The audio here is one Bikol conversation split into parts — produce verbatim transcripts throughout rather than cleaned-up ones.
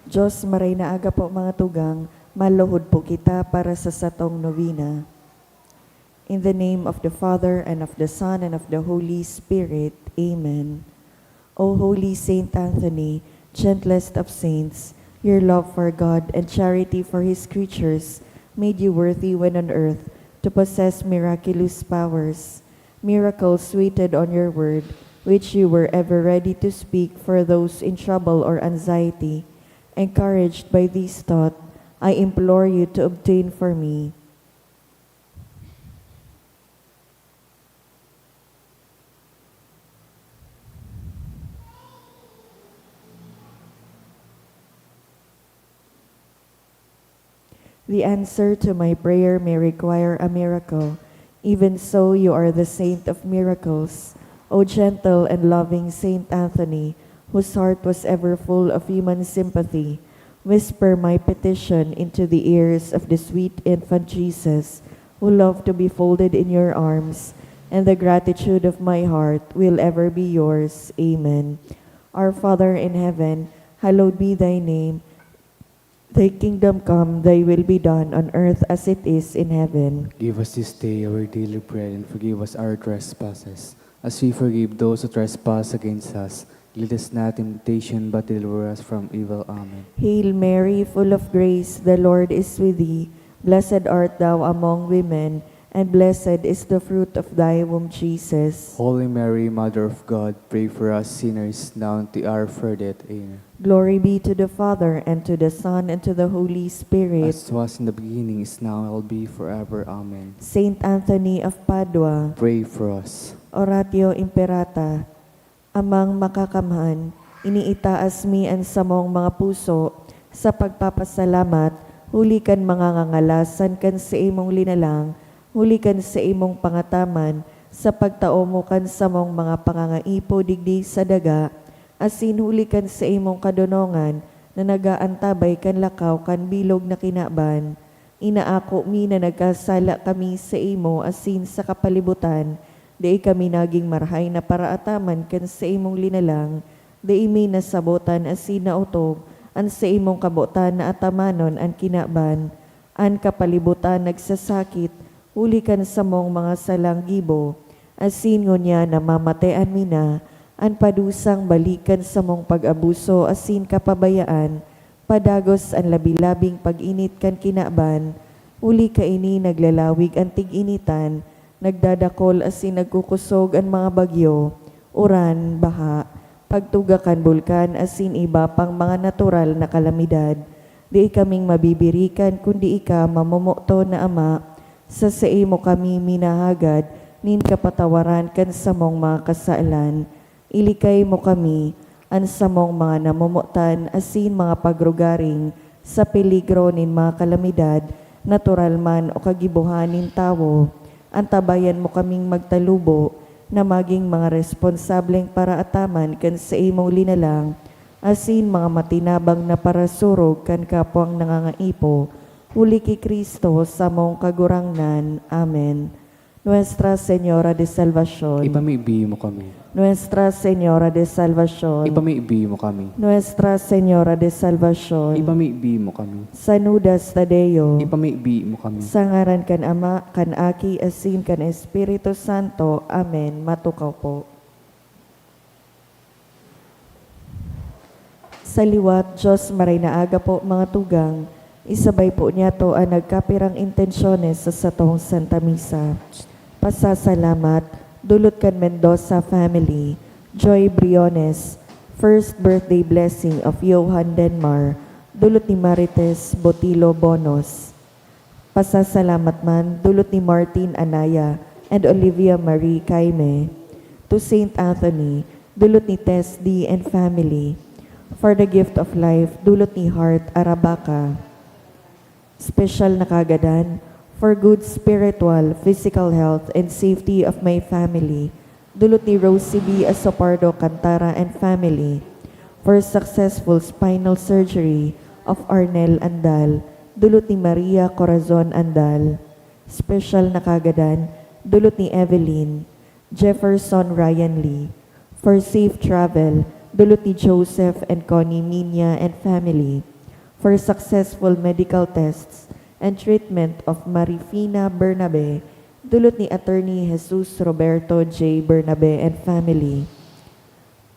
Diyos, maray na aga po, mga tugang, maluhod po kita para sa satong novena. In the name of the Father, and of the Son, and of the Holy Spirit. Amen. O Holy Saint Anthony, gentlest of saints, your love for God and charity for His creatures made you worthy when on earth to possess miraculous powers. Miracles waited on your word, which you were ever ready to speak for those in trouble or anxiety. Encouraged by this thought, I implore you to obtain for me The answer to my prayer may require a miracle. Even so, you are the saint of miracles. O gentle and loving Saint Anthony, whose heart was ever full of human sympathy, whisper my petition into the ears of the sweet infant Jesus, who loved to be folded in your arms, and the gratitude of my heart will ever be yours. Amen. Our Father in heaven, hallowed be thy name. Thy kingdom come, thy will be done on earth as it is in heaven. Give us this day our daily bread, and forgive us our trespasses, as we forgive those who trespass against us. Lead us not in temptation, but deliver us from evil. Amen. Hail Mary, full of grace, the Lord is with thee. Blessed art thou among women, and blessed is the fruit of thy womb, Jesus. Holy Mary, Mother of God, pray for us sinners, now and at the hour of our death. Amen. Glory be to the Father, and to the Son, and to the Holy Spirit. As was in the beginning, is now, and will be forever. Amen. Saint Anthony of Padua. Pray for us. Oratio Imperata. Amang Makakamhan, iniitaas mi an samong mga puso sa pagpapasalamat huli kan mga ngangalasan kan saimong linalang, huli kan saimong pangataman sa pagtao mo kan samong mga pangangaipo digdi sa daga, asin huli kan saimong kadonongan na nag-aantabay kan lakaw kan bilog na kinaban. Inaako mi na nagkasala kami saimo asin sa kapalibutan, dai kami nagin marahay na paraataman kan saimong linalang, dai mi nasabotan asin naotob an saimong kabotan na atamanon an kinaban. An kapalibutan nagsasakit huli kan samong mga salang gibo, asin ngunyan namamatean mi na an padusang balik kan samong pag-abuso asin kapabayaan, padagos an labi-labing pag-init kan kinaban, huli kaini naglalawig an tig-initan, nagdadakol asin nagkukusog an mga bagyo, uran, baha, pagtuga kan bulkan asin iba pang mga natural na kalamidad. Dai kaming mabibirikan kundi ika, mamomoton na Ama, sa saimo kami minahagad nin kapatawaran kan samong mga kasalan. Ilikay mo kami, an samong mga namomotan asin mga pagrugaring sa peligro nin mga kalamidad, natural man o kagibohan nin tawo. Antabayan mo kaming magtalubo na magin mga responsableng paraataman kan saimong linalang, asin mga matinabang na parasurog kan kapwang nangangaipo, huli ki Cristo, samong Kagurangnan. Amen. Nuestra Señora de Salvacion. Ipamibi mo kami. Nuestra Señora de Salvacion. Ipamibi mo kami. Nuestra Señora de Salvacion. Ipamibi mo kami. San Judas Tadeo. Ipamibi mo kami. Sa ngaran kan Ama, kan Aki, asin kan Espiritu Santo. Amen. Matukaw po. Sa liwat, Diyos, maray na aga po, mga tugang. Isabay po niyato an nagkapirang intensyones sa satong Santa Misa. Pasasalamat, dulot kan Mendoza family, Joy Briones, first birthday blessing of Johan Denmar, dulot ni Marites Botilo Bonos. Pasasalamat man, dulot ni Martin Anaya and Olivia Marie Caime. To Saint Anthony, dulot ni Tess D and family. For the gift of life, dulot ni Heart Arabaca. Special na kagadan, for good spiritual, physical health, and safety of my family, dulot ni Rosie B Asopardo Cantara and family. For successful spinal surgery of Arnel Andal, dulot ni Maria Corazon Andal. Special na kagadan, dulot ni Evelyn, Jefferson Ryan Lee. For safe travel, dulot ni Joseph and Connie Minya and family. for successful medical tests and treatment of Marifina Bernabe, dulot ni Attorney Jesus Roberto J Bernabe and family.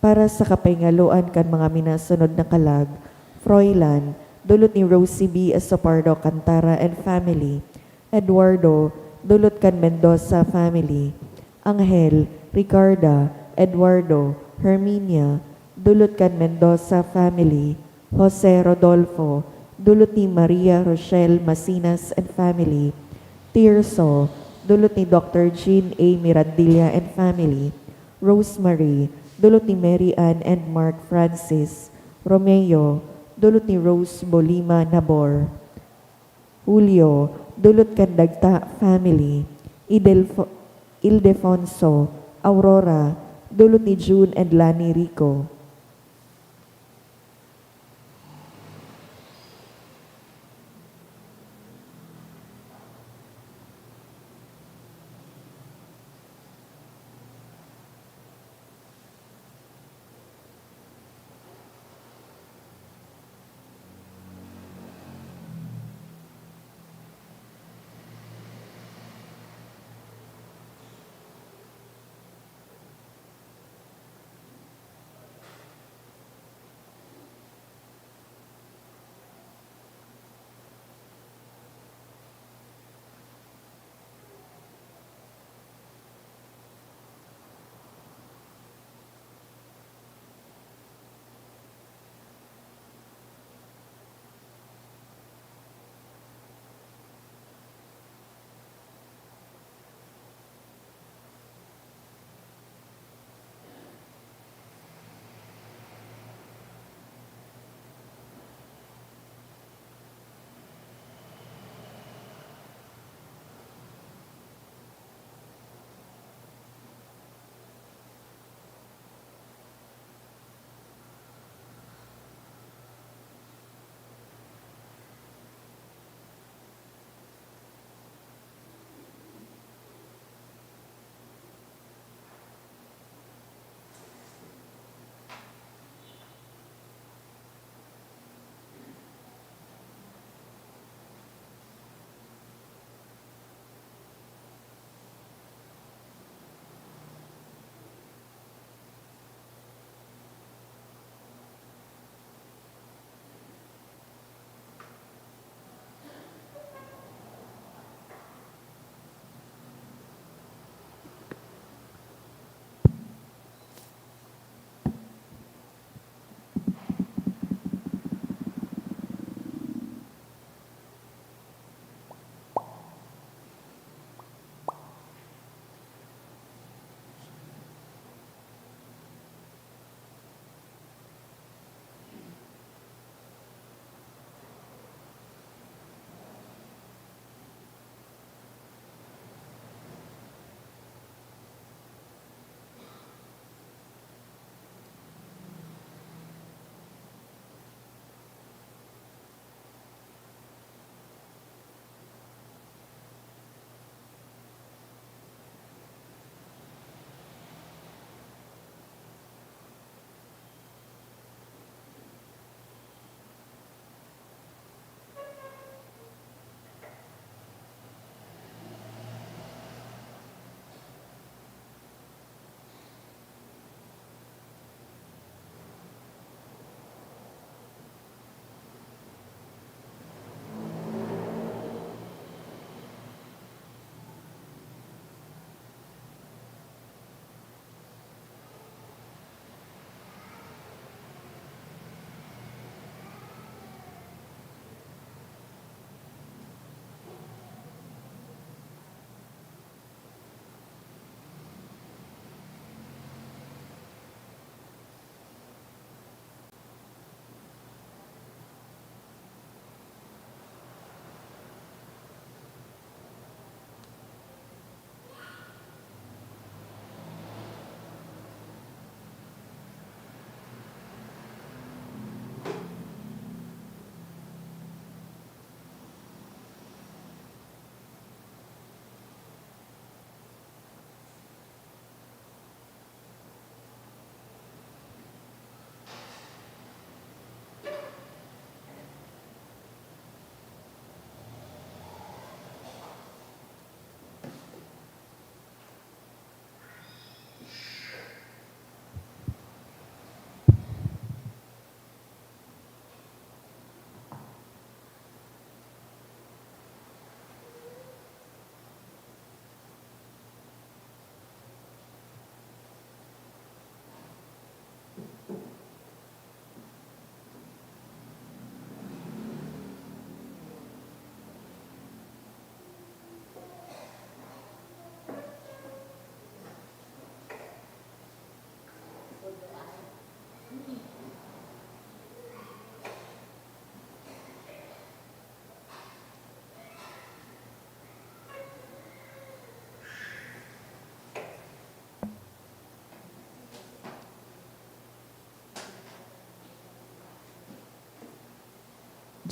Para sa kapahingaloan kan mga minasunod na kalag, Froilan, dulot ni Rosie B Asopardo Cantara and family, Eduardo, dulot kan Mendoza family, Angel, Ricarda, Eduardo, Herminia, dulot kan Mendoza family, Jose Rodolfo, dulot ni Maria Rochelle Masinas and family, Tirso, dulot ni Doctor Jean A Mirandilla and family, Rosemary, dulot ni Mary Ann and Mark Francis, Romeo, dulot ni Rose Bolima Nabor, Julio, dulot kan Dagta family, Idelfo-, Ildefonso, Aurora, dulot ni June and Lani Rico.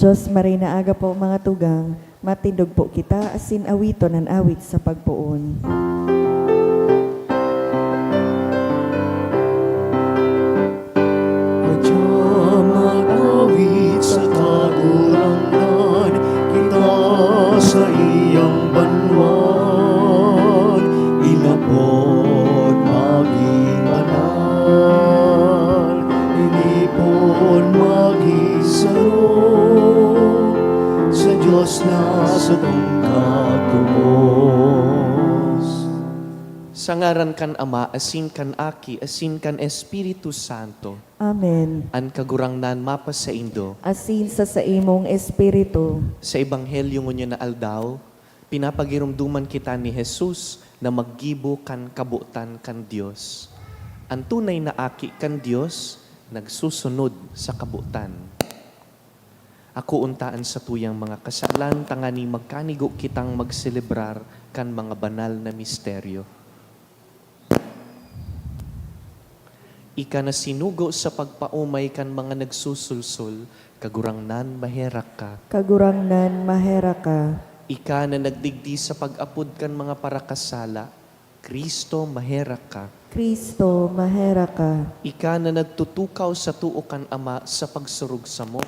Dios, maray na aga po, mga tugang. Matindog po kita asin awiton an awit sa pagpoon. Adya mag-awit sa Kagurangnan, kita sa iyang banwaan, inapod magin banal, inipon magin saro, sa Dios na satong katubos. Sa ngaran kan Ama, asin kan Aki, asin kan Espiritu Santo. Amen. An Kagurangnan mapasaindo. Asin sa saimong espiritu. Sa Ebanghelyo ngunyan na aldaw, pinapagiromdoman kita ni Jesus na maggibo kan kabotan kan Dios. An tunay na aki kan Dios nagsusunod sa kabotan. Akoon ta an satuyang mga kasalan tanganing magkanigo kitang magselebrar kan mga banal na misteryo. Ika na sinugo sa pagpaomay kan mga nagsusulsol, Kagurangnan, maherak ka. Kagurangnan, maherak ka. Ika na nagdigdi sa pag-apod kan mga parakasala, Cristo, maherak ka. Cristo, maherak ka. Ika na nagtutukaw sa too kan Ama sa pagsurog samo,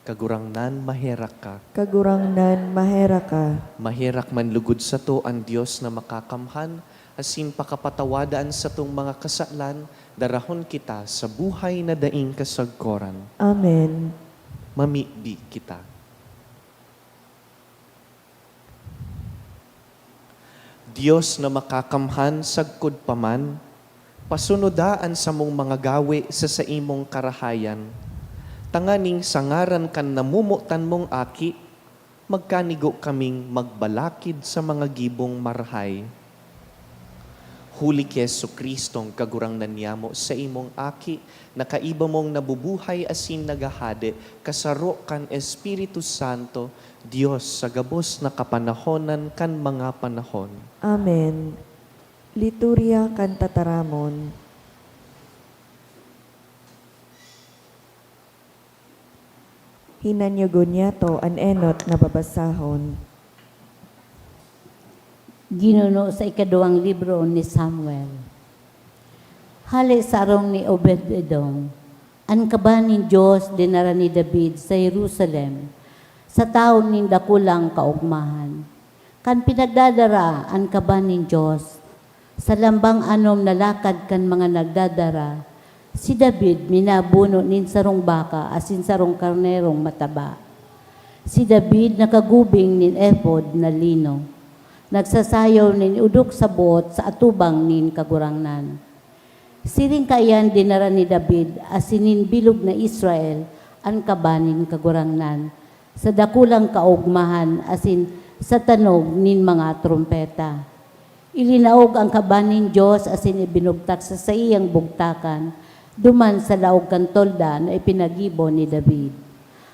Kagurangnan, maherak ka. Kagurangnan, maherak ka. Maherak man lugod sato an Dios na makakamhan, asin pakapatawada an satong mga kasalan, darahon kita sa buhay na daing kasagkoran. Amen. Mamibi kita. Dios na makakamhan, sagkod pa man, pasunoda an samong mga gawe sa saimong karahayan, tanganing sa ngaran kan namomotan mong Aki, magkanigo kaming magbalakid sa mga gibong marahay. Huli ki Jesu-Cristong Kagurangnan niyamo, saimong Aki, na kaiba mong nabubuhay asin naghahade, kasaro kan Espiritu Santo, Dios sa gabos na kapanahonan kan mga panahon. Amen. Liturya kan Tataramon. Hinanyogon niyato an enot na babasahon. Ginuno sa ikaduwang libro ni Samuel. Hale sa arong ni Obed-Edom, an kaban nin Dios dinara ni David sa Jerusalem, sa taon nin dakulang kaogmahan. Kan pinagdadara an kaban nin Dios, sa lambang anom na lakad kan mga nagdadara, si David minabuno nin sarong baka asin sarong karnerong mataba. Si David nakagubing nin ephod na lino, nagsasayaw nin odok sa boot sa atubang nin Kagurangnan. Siring kaiyan dinara ni David asin nin bilog na Israel an kaban nin Kagurangnan, sa dakulang kaogmahan asin sa tanog nin mga trompeta. Ilinaog an kaban nin Dios asin ibinugtak sa saiyang bugtakan, duman sa laog kan tolda na ipinagibo ni David.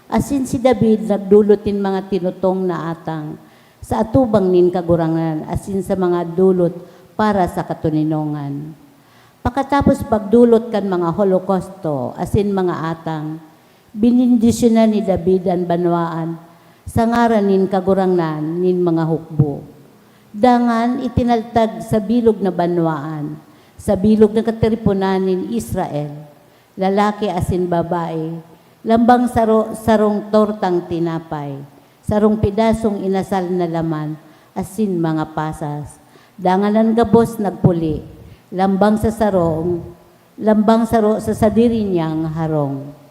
Asin si David nagdolot nin mga tinutong na atang sa atubang nin Kagurangnan asin sa mga dolot para sa katoninongan. Pakatapos pagdolot kan mga holokausto asin mga atang, benendisyonan ni David an banwaan sa ngaran nin Kagurangnan nin mga hukbo. Dangan itinaltag sa bilog na banwaan, sa bilog na katiriponan nin Israel, lalaki asin babae, lambang saro, sarong tortang tinapay, sarong pedasong inasal na laman, asin mga pasas. Dangan an gabos nagpuli, lambang sa sarong, lambang saro sa sadiri niyang harong.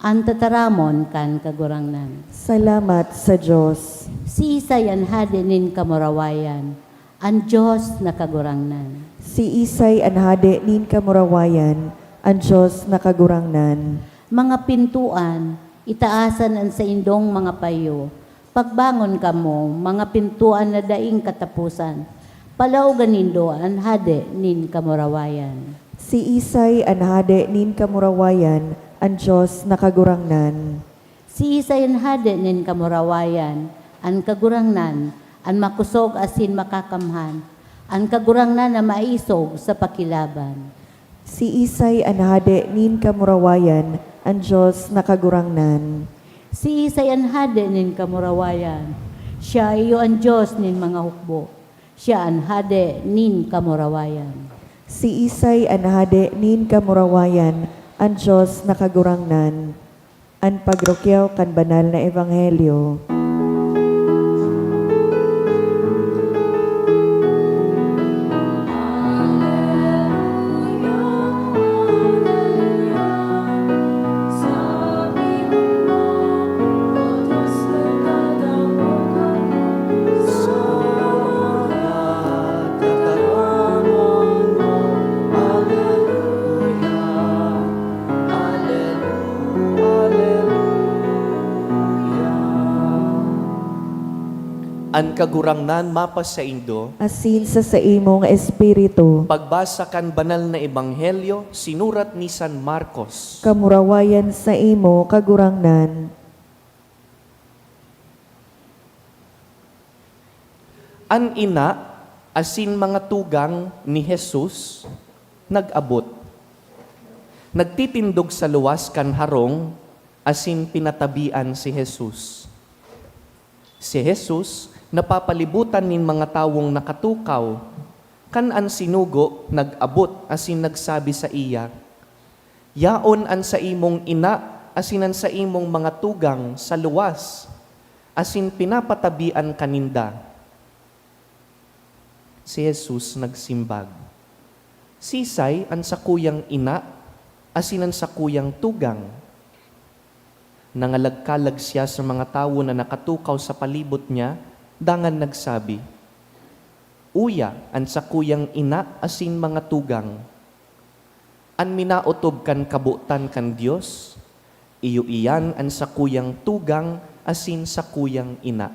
An tataramon kan Kagurangnan. Salamat sa Dios. Siisay an hade nin kamurawayan? An Dios na Kagurangnan. Siisay an hade nin kamurawayan? An Dios na Kagurangnan. Mga pintoan, itaasan an saindong mga payo. Pagbangon kamo, mga pintoan na daing kataposan. Palaogan nindo an hade nin kamurawayan. Siisay an hade nin kamurawayan? An Dios na Kagurangnan. Siisay an hade nin kamurawayan? An Kagurangnan, an makosog asin makakamhan, an Kagurangnan na maisog sa pakilaban. Siisay an hade nin kamurawayan? An Dios na Kagurangnan. Siisay an hade nin kamurawayan? Siya iyo an Dios nin mga hukbo. Siya an hade nin kamurawayan. Siisay an hade nin kamurawayan? An Dios na Kagurangnan. An pagrukyaw kan banal na ebanghelyo. An Kagurangnan mapasaindo. Asin sa saimong espiritu. Pagbasa kan Banal na Ebanghelyo sinurat ni San Marcos. Kamurawayan saimo, Kagurangnan. An ina asin mga tugang ni Jesus nag-abot. Nagtitindog sa luwas kan harong asin pinatabian si Jesus. Si Jesus napapalibutan nin mga tawong nakatukaw. Kan an sinugo nag-abot asin nagsabi saiya, "Yaon an saimong ina asin an saimong mga tugang sa luwas, asin pinapatabian ka ninda." Si Jesus nagsimbag, "Sisay an sakuyang ina asin an sakuyang tugang?" Nangalagkalag siya sa mga tawo na nakatukaw sa palibot niya, dangan nagsabi, "Uya an sakuyang ina asin mga tugang." An minaotob kan kabotan kan Dios, iyo iyan an sakuyang tugang asin sakuyang ina.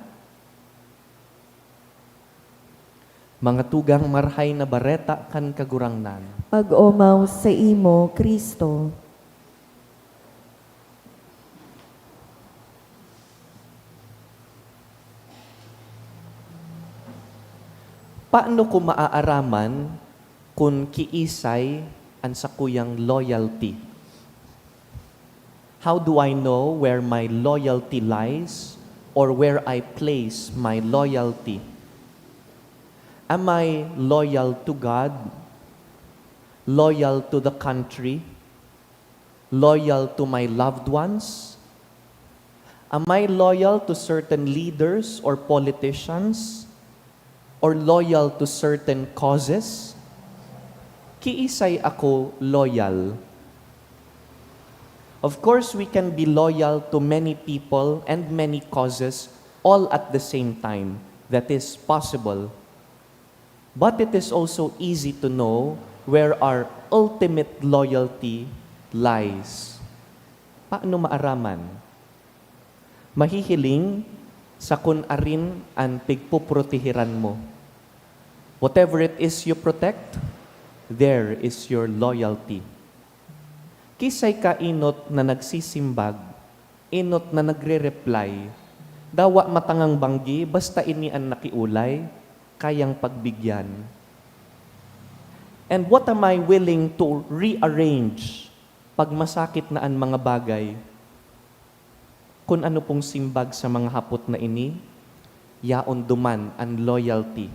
Mga tugang, Marahay na Bareta kan Kagurangnan. Pag-omaw saimo, Cristo. Paano ko maaaraman kun kiisay an sakuyang loyalty? How do I know where my loyalty lies or where I place my loyalty? Am I loyal to God? Loyal to the country? Loyal to my loved ones? Am I loyal to certain leaders or politicians? Or loyal to certain causes? Kiisay ako loyal? Of course, we can be loyal to many people and many causes all at the same time. That is possible. But it is also easy to know where our ultimate loyalty lies. Paano maaraman? Mahihiling sa kun arin an pigpoproteheran mo. Whatever it is you protect, there is your loyalty. Kisay ka enot na nagsisimbag, enot na nagre-reply, dawa matangang banggi, basta ini an nakiolay, kayang pagbigyan. And what am I willing to rearrange pag masakit na an mga bagay? Kun ano pong simbag sa mga hapot na ini, yaon duman an loyalty.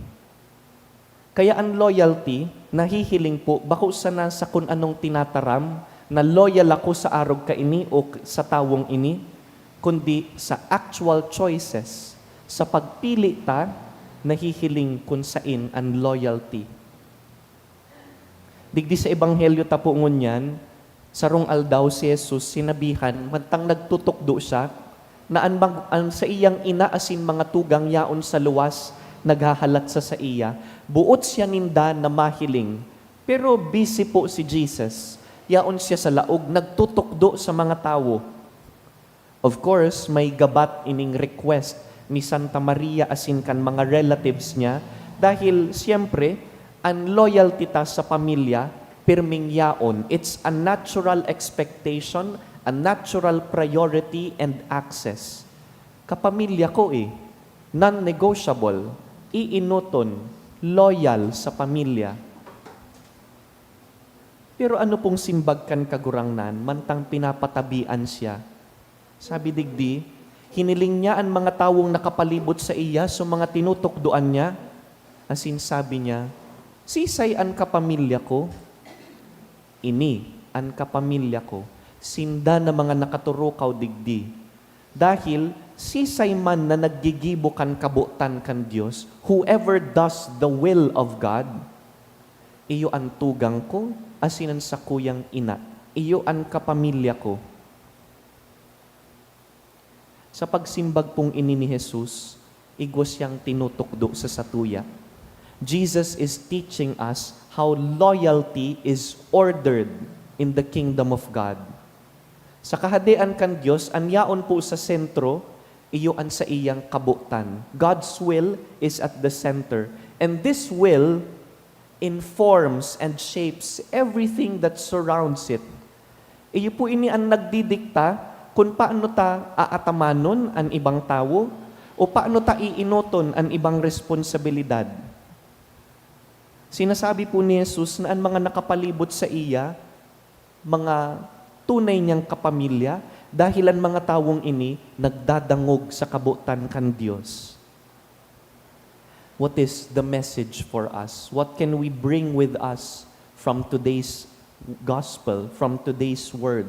Kaya an loyalty, nahihiling po bako sana sa kun anong tinataram na loyal ako sa arog kaini o k-, sa tawong ini, kundi sa actual choices, sa pagpili ta, nahihiling kun sain an loyalty. Digdi sa Ebanghelyo ta po ngunyan, sarong aldaw si Jesus sinabihan, mantang nagtutukdo siya, na an mag-, an saiyang ina asin mga tugang yaon sa luwas naghahalat sa saiya. Boot siya ninda na mahiling, pero busy po si Jesus. Yaon siya sa laog, nagtutukdo sa mga tawo. Of course, may gabat ining request ni Santa Maria asin kan mga relatives niya, dahil, siyempre, an loyalty ta sa pamilya, pirming yaon. It's a natural expectation, a natural priority and access. Kapamilya ko eh. Non-negotiable. Iinoton. Loyal sa pamilya. Pero ano pong simbag kan Kagurangnan mantang pinapatabian siya? Sabi digdi, hiniling niya an mga tawong nakapalibot saiya sa mga tinutukdoan niya, asin sabi niya, "Sisay an kapamilya ko?" "Ini an kapamilya ko, sinda na mga nakaturukaw digdi. Dahil sisay man na naggigibo kan kabotan kan Dios, whoever does the will of God, iyo an tugang ko asin an sakuyang ina, iyo an kapamilya ko." Sa pagsimbag pong ini ni Jesus, igwa siyang tinutukdo sa satuya. Jesus is teaching us how loyalty is ordered in the kingdom of God. Sa Kahadean kan Dios, an yaon po sa sentro, iyo an saiyang kabotan. God's will is at the center. And this will informs and shapes everything that surrounds it. Iyo po ini an nagdidikta kun paano ta aatamanon an ibang tawo o paano ta iinoton an ibang responsabilidad. Sinasabi po ni Jesus na an mga nakapalibot saiya, mga tunay niyang kapamilya, dahil an mga tawong ini nagdadangog sa kabotan kan Dios. What is the message for us? What can we bring with us from today's gospel, from today's word?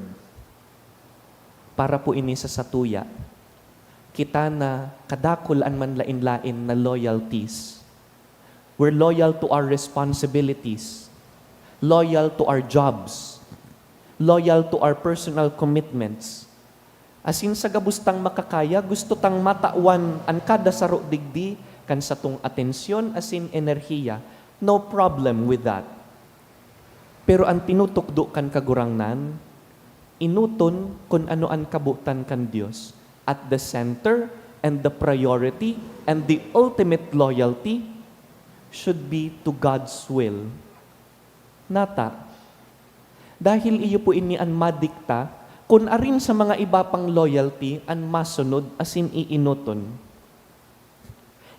Para po ini sa satuya. Kita na kadakul an manlaen-laen na loyalties. We're loyal to our responsibilities, loyal to our jobs, loyal to our personal commitments. Asin sa gabos tang makakaya, gusto tang matawan an kada saro digdi kan satong atensyon asin enerhiya. No problem with that. Pero an tinutukdo kan Kagurangnan, inoton kun ano an kabotan kan Dios. At the center and the priority and the ultimate loyalty should be to God's will. Nata, dahil iyo po ini an madikta kun arin sa mga iba pang loyalty an masunod asin iinoton.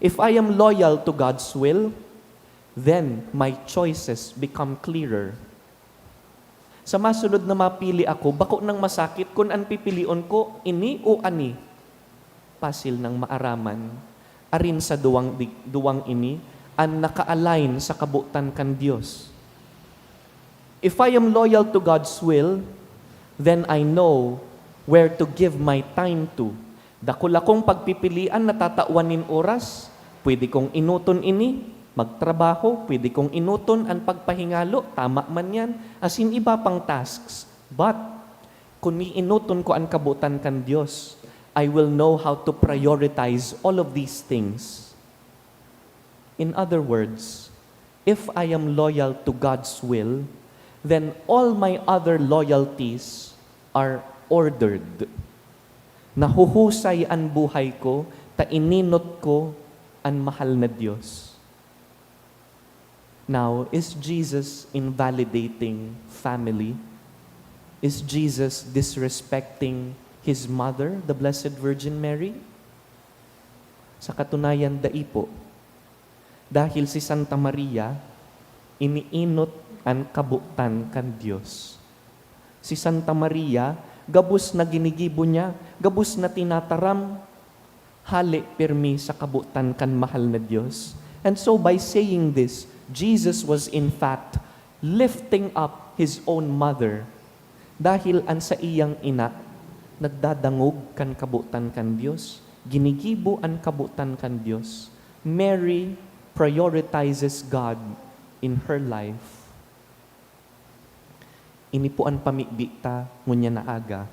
If I am loyal to God's will, then my choices become clearer. Sa masunod na mapili ako, bako nang masakit kun an pipilion ko ini o ani. Pasil nang maaraman, arin sa duwang dig-, duwang ini an naka-align sa kabotan kan Dios. If I am loyal to God's will, then I know where to give my time to. Dakul akong pagpipilian na tatawan nin oras. Pwede kong inoton ini, magtrabaho, pwede kong inoton an pagpahingalo, tama man yan, asin iba pang tasks. But, kun iinoton ko an kabotan kan Dios, I will know how to prioritize all of these things. In other words, if I am loyal to God's will, then all my other loyalties are ordered. Nahuhusay an buhay ko ta ininot ko an mahal na Dios. Now, is Jesus invalidating family? Is Jesus disrespecting his mother, the Blessed Virgin Mary? Sa katunayan, dai po. Dahil si Santa Maria, iniinot an kabotan kan Dios. Si Santa Maria, gabos na ginigibo niya, gabos na tinataram, hale pirmi sa kabotan kan mahal na Dios. And so, by saying this, Jesus was in fact lifting up his own mother, dahil an saiyang ina nagdadangog kan kabotan kan Dios, ginigibo an kabotan kan Dios. Mary prioritizes God in her life. Ini po an pamibi ta ngunyan na aga,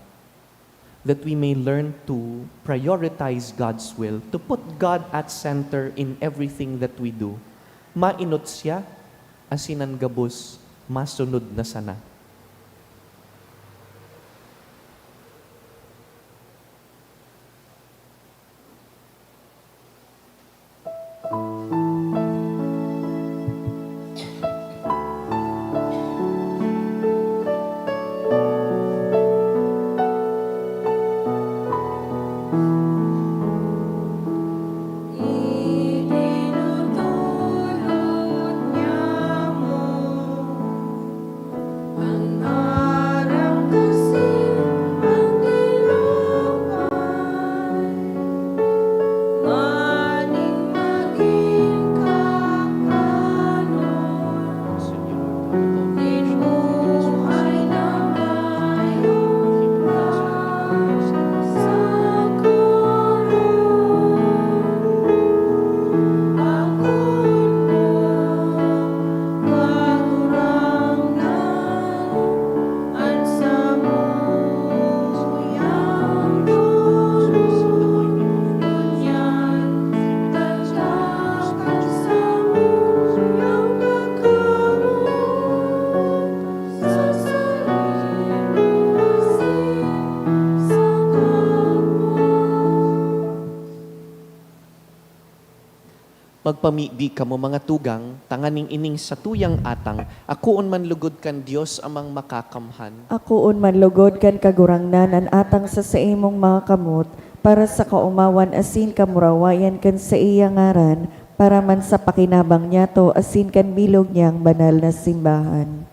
that we may learn to prioritize God's will, to put God at center in everything that we do. Mainot siya, asin an gabos masunod na sana. Magpamibi kamo, mga tugang, tanganing ining satuyang atang akoon man lugod kan Dios Amang Makakamhan. Akoon man lugod kan Kagurangnan an atang sa saimong mga kamot, para sa kaomawan asin kamurawayan kan saiya ngaran, para man sa pakinabang niyato asin kan bilog niyang banal na simbahan.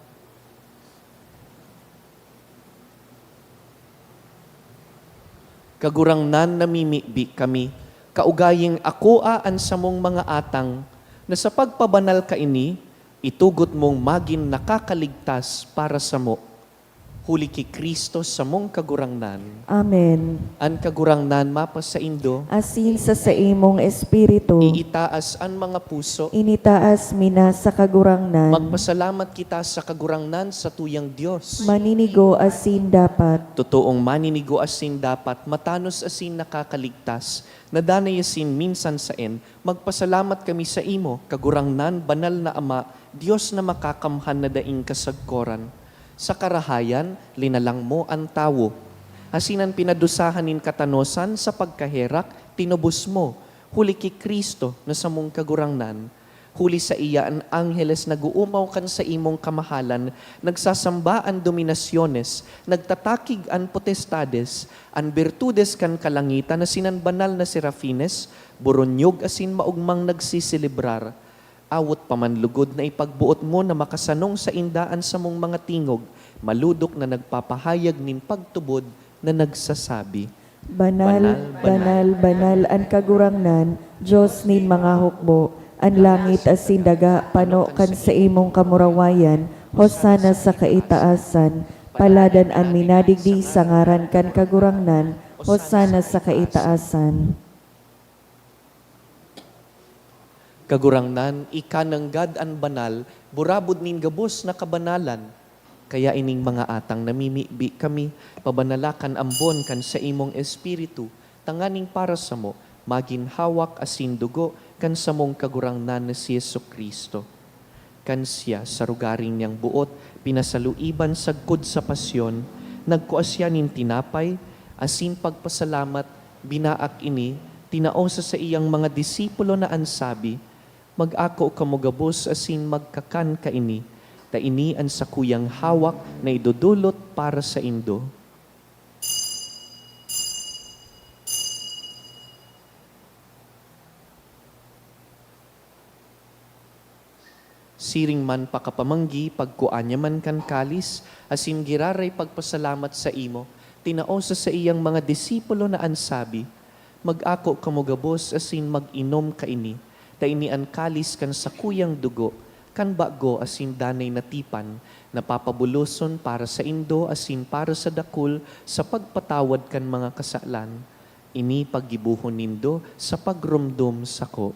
Kagurangnan, namimibi kami, kaugaying akoa an samong mga atang, na sa pagpabanal kaini, itugot mong magin nakakaligtas para samo. Huli ki Cristo samong Kagurangnan. Amen. An Kagurangnan mapasaindo. Asin sa saimong espiritu. Iitaas an mga puso. Initaas mi na sa Kagurangnan. Magpasalamat kita sa Kagurangnan, satuyang Dios. Maninigo asin dapat. Totoong maninigo asin dapat, matanos asin nakakaligtas, na danay asin minsan saen, magpasalamat kami saimo, Kagurangnan, banal na Ama, Dios na makakamhan na daing kasagkoran. Sa karahayan, linalang mo an tawo. Asin an pinadusahan nin katanosan sa pagkaherak, tinubos mo, huli ki Cristo na samong Kagurangnan. Huli saiya an angheles nag-oomaw kan saimong kamahalan, nagsasamba an dominasyones, nagtatakig an potestades, an birtudes kan kalangitan asin an banal na serafines, boronyog asin maogmang nagseselebrar. Awot pa man lugod na ipagboot mo na makasanong sainda an samong mga tingog, malodok na nagpapahayag nin pagtubod na nagsasabi, Banal, banal, banal an Kagurangnan, Dios nin mga hukbo. An langit asin daga pano kan saimong kamurawayan. Hosana sa kaitaasan. Paladan an minadigdi sa ngaran kan Kagurangnan. Hosana sa kaitaasan. Kagurangnan, ika nanggad an banal, burabod nin gabos na kabanalan. Kaya ining mga atang namimibi kami, pabanala kan ambon kan saimong Espiritu, tanganing para samo, magin hawak asin dugo kan samong Kagurangnan na si Jesu-Cristo. Kan siya, sa rogaring niyang boot, pinasaluiban sagkod sa pasyon, nagkua siya nin tinapay, asin pagpasalamat, binaak ini, tinao sa saiyang mga disipulo na an sabi, "Mag-ako kamo gabos asin magkakan kaini, ta ini an sakuyang hawak na idodolot para saindo." Siring man pakapamanggi, pagkua niya man kan kalis, asin giraray pagpasalamat saimo, tinao sa saiyang mga disipulo na an sabi, "Mag-ako kamo gabos asin mag-inom kaini, ta ini an kalis kan sakuyang dugo, kan bago asin danay na tipan, na papabuloson para saindo asin para sa dakul sa pagpatawad kan mga kasalan. Ini paggibohon nindo sa pagromdom sako."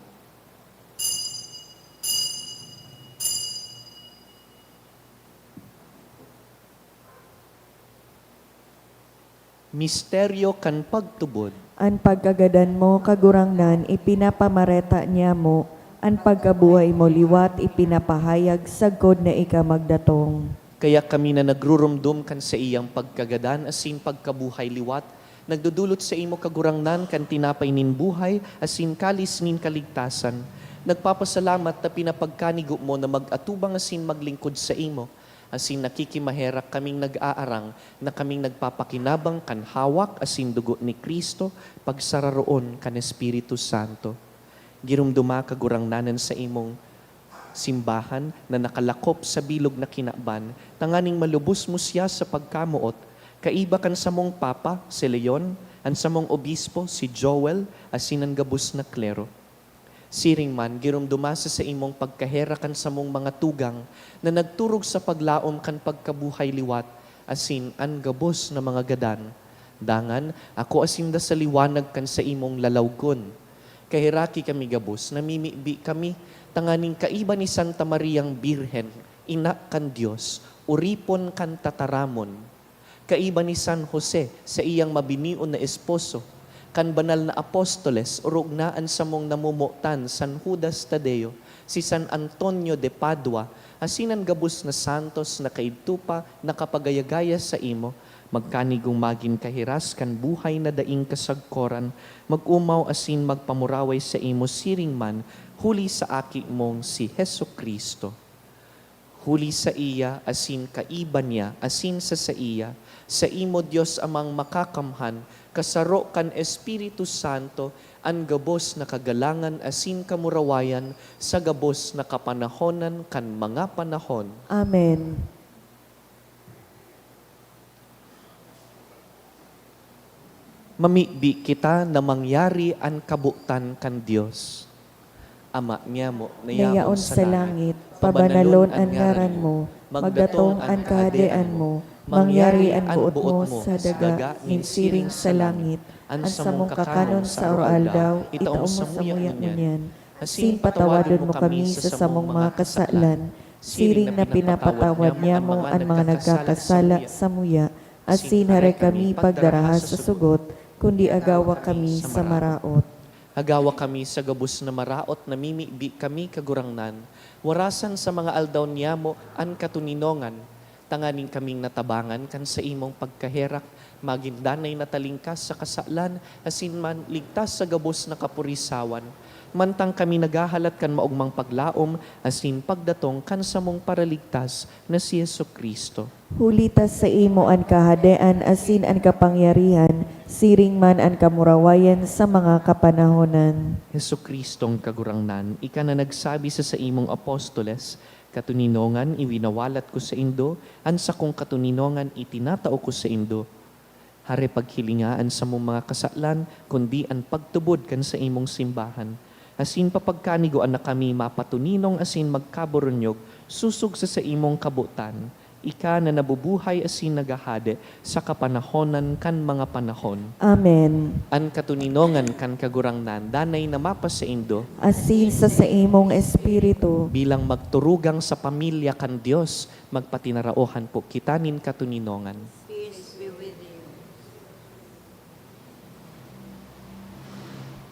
Misteryo kan pagtubod. An pagkagadan mo, Kagurangnan, ipinapamareta niamo, an pagkabuhay mo liwat ipinapahayag sagkod na ika magdatong. Kaya kami na nagruromdom kan saiyang pagkagadan asin pagkabuhay liwat, nagdodolot saimo, Kagurangnan, kan tinapay nin buhay asin kalis nin kaligtasan. Nagpapasalamat ta pinapagkanigo mo na mag-atubang asin maglingkod saimo, asin nakikimaherak kaming nag-aarang na kaming nagpapakinabang kan hawak asin dugo ni Cristo, pagsararoon kan Espiritu Santo. Giromdoma, Kagurangnan, an saimong simbahan na nakalakop sa bilog na kinaban, tanganing malubos mo siya sa pagkamoot, kaiba kan samong Papa, si Leon, an samong Obispo, si Joel, asin an gabos na klero. Siring man, giromdoma sa saimong pagkaherak an samong mga tugang na nagturog sa paglaom kan pagkabuhay liwat, asin an gabos na mga gadan. Dangan, akoa sinda sa liwanag kan saimong lalawgon. Kaheraki kami gabos, namimibi kami, tanganing kaiba ni Santa Mariang Birhen, ina kan Dios, oripon kan tataramon. Kaiba ni San Jose, saiyang mabinion na esposo, kan banal na apostoles, orog na an samong namomotan, San Judas Tadeo, si San Antonio de Padua, asin an gabos na santos na kaidto pa nakapagayagaya saimo, magkanigong magin kahiras kan buhay na daing kasagkoran, mag-omaw asin magpamuraway saimo siring man, huli sa Aki mong si Jesu-Cristo. Huli saiya, asin kaiba niya, asin sa saiya, saimo, Dios Amang Makakamhan, kasaro kan Espiritu Santo, an gabos na kagalangan asin kamurawayan sa gabos na kapanahonan kan mga panahon. Amen. Mamibi kita na mangyari an kabotan kan Dios. Ama niyamo na yaon sa langit, pabanalon an ngaran mo, magdatong an kahadean mo, mangyari an boot mo sa daga nin siring sa langit. An samong kakanon sa aroaldaw, itao mo samuya ngunyan. Asin patawadon mo kami sa samong mga kasalan, siring na pinapatawad niamo an mga nagkakasala samuya. Asin haray kami pagdaraha sa sugot, kundi agawa kami sa maraot. Agawa kami sa gabos na maraot, namimibi kami, Kagurangnan, warasan sa mga aldaw niyamo an katoninongan, tanganing kaming natabangan kan saimong pagkaherak, magin danay na talingkas sa kasalan, asin man ligtas sa gabos na kapurisawan, mantang kami naghahalat kan maogmang paglaom asin pagdatong kan samong Paraligtas na si Jesu-Cristo. Huli ta saimo an kahadean asin an kapangyarihan, siring man an kamurawayan sa mga kapanahonan. Jesu-Cristong Kagurangnan, ika na nagsabi sa saimong apostoles, "Katoninongan iwinawalat ko saindo, an sakong katoninongan itinatao ko saindo." Hare paghilinga an samong mga kasalan, kundi an pagtubod kan saimong simbahan. Asin papagkanigoan na kami mapatoninong asin magkaburunyog sosog sa saimong kabotan, ika na nabubuhay asin naghahade sa kapanahonan kan mga panahon. Amen. An katoninongan kan Kagurangnan danay na mapasaindo. Asin sa saimong espiritu. Bilang magturugang sa pamilya kan Dios, magpatinaraohan po kita nin katoninongan. Peace be with you.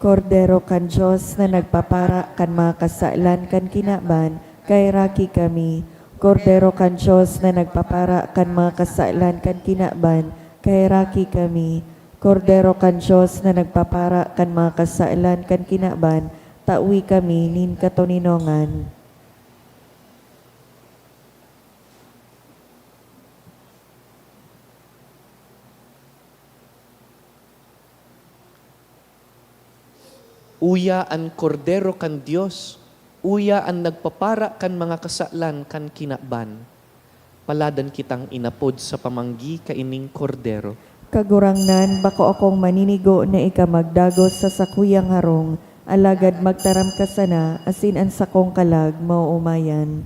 Kordero kan Dios na nagpapara kan mga kasalan kan kinaban, kaheraki kami. Kordero kan Dios na nagpapara kan mga kasalan kan kinaban, kaheraki kami. Kordero kan Dios na nagpapara kan mga kasalan kan kinaban, tawi kami nin katoninongan. Uya an Kordero kan Dios, uya an nagpapara kan mga kasalan kan kinaban. Paladan kitang inapod sa pamanggi kaining Kordero. Kagurangnan, bako akong maninigo na ika magdagos sa sakuyang harong, alagad magtaram ka sana, asin an sakong kalag maoomayan.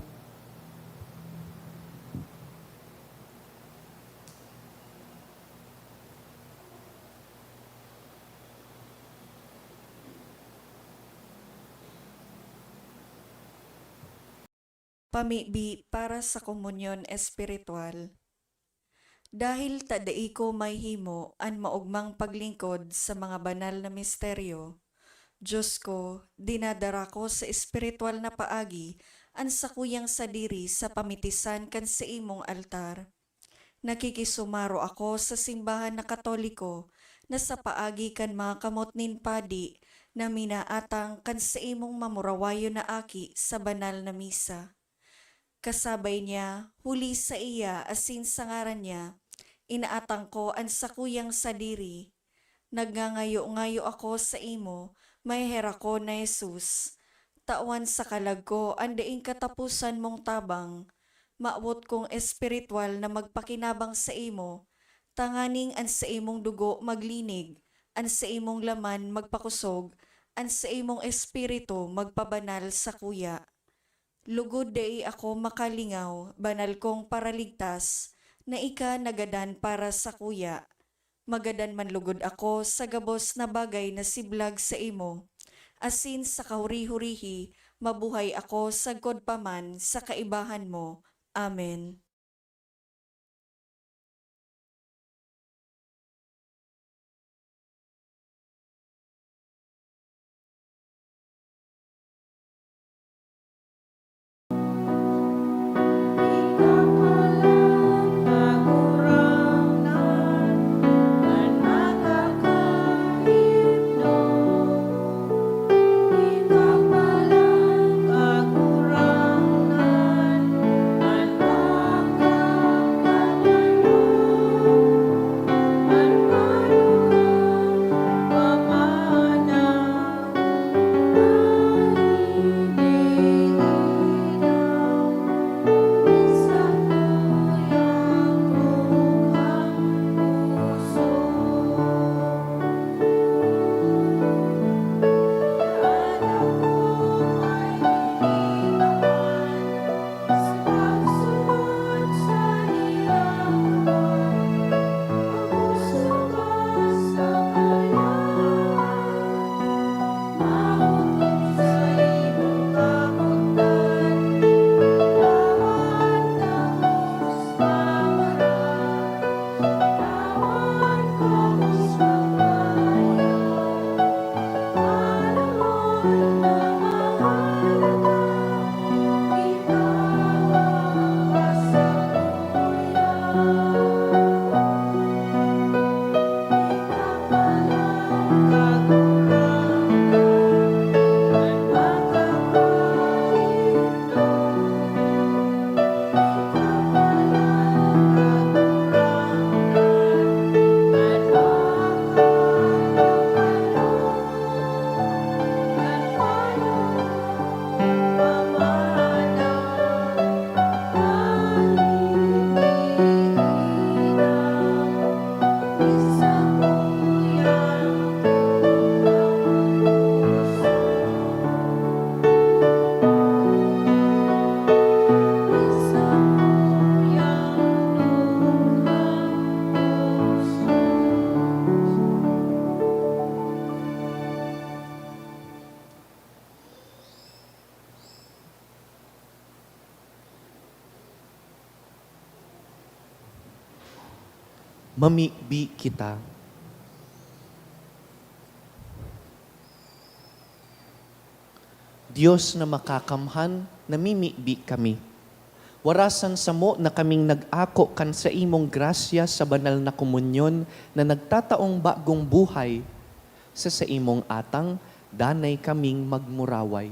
Pamibi para sa komunyon espiritual. Dahil ta dai ko mahihimo an maogmang paglingkod sa mga banal na misteryo, Dios ko, dinadara ko sa espiritual na paagi an sakuyang sadiri sa pamitisan kan saimong altar. Nakikisumaro ako sa simbahan na Katoliko na sa paagi kan mga kamot nin padi na minaatang kan saimong mamurawayon na aki sa banal na misa. Kasabay niya, huli saiya asin sa ngaran niya, inaatang ko an sakuyang sadiri. Nagngangayo-ngayo ako saimo, maheherakon na Jesus. Tawan sa kalag ko an daing kataposan mong tabang. Mawot kong espiritual na magpakinabang saimo, tanganing an saimong dugo maglinig, an saimong laman magpakosog, an saimong espiritu magpabanal sakuya. Lugod dai ako makalingaw, banal kong Paraligtas, na ika nagadan para sakuya. Magadan man lugod ako sa gabos na bagay na siblag saimo, asin sa kahuri-hurihi mabuhay ako sagkod pa man sa kaibahan mo. Amen. Mamibi kita. Dios na makakamhan, namimibi kami. Warasan samo na kaming nag-ako kan saimong grasya sa banal na komunyon na nagtataong bagong buhay. Sa saimong atang, danay kaming magmuraway.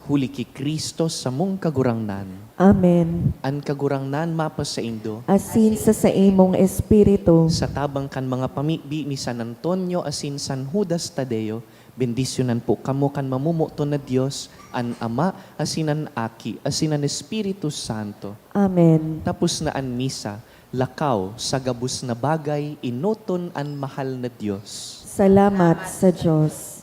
Huli ki Cristo samong Kagurangnan. Amen. An Kagurangnan mapasaindo. Asin sa saimong espiritu. Sa tabang kan mga pamibi ni San Antonio asin San Judas Tadeo, bendisyonan po kamo kan mamomoton na Dios, an Ama, asin an Aki, asin an Espiritu Santo. Amen. Tapos na an misa, lakaw, sa gabos na bagay, enoton an mahal na Dios. Salamat sa Dios.